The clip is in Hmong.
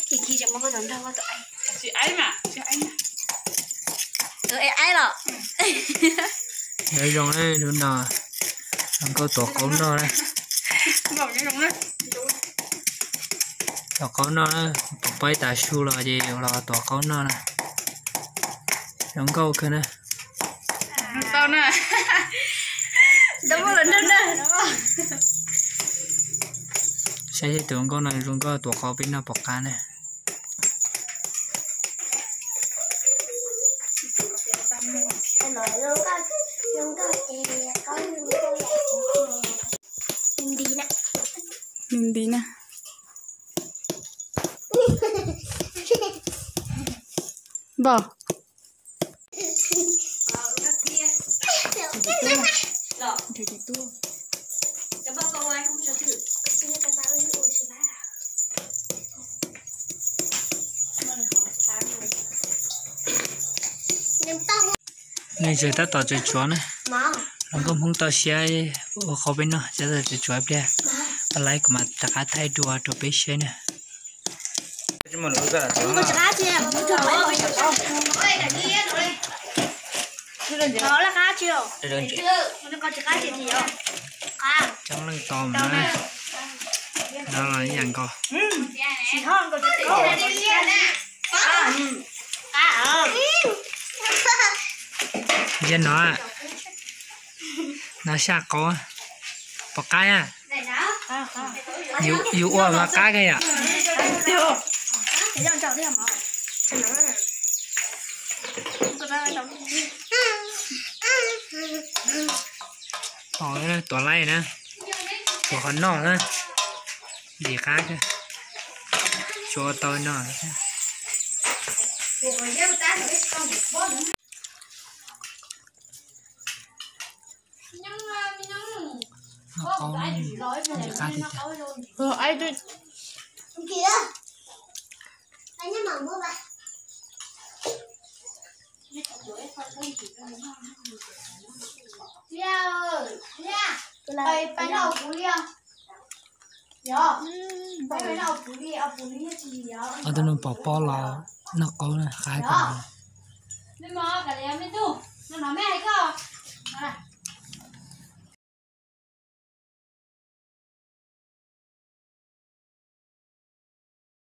Khi khi tseem muab koj tus nrog koj tus aib. Tus aib los. Nyob zoo lub no, zoo nkauj tuav qaub noj na. Tuav qaub noj na, tuav pab ib tas su los ces los tuav qaub noj na. Zoo nkauj kawg na. Saib seb tus nkauj no zoo nkauj tuav qaub peb noj pom qab na. Nti na. Npog. Nws tseem tab tom tsuav tsuav na. Hluas nkauj Hmoob toj siab ua qhau peb noj, tab tom tsuav tsuav ib pliag, tau laib kuv mam rov qab thaij dua rau peb saib na. Coob leej tos mas no los ib yam nkaus. Ntsia no, no saj qaub, pom qab na. Yus ua mas qab kawg yom. Tuav laib na, tuav qhov noj na, ntxim qab kawg, tsuav tau noj. Ob tug no pom pob los noj qaub na, qab kawg.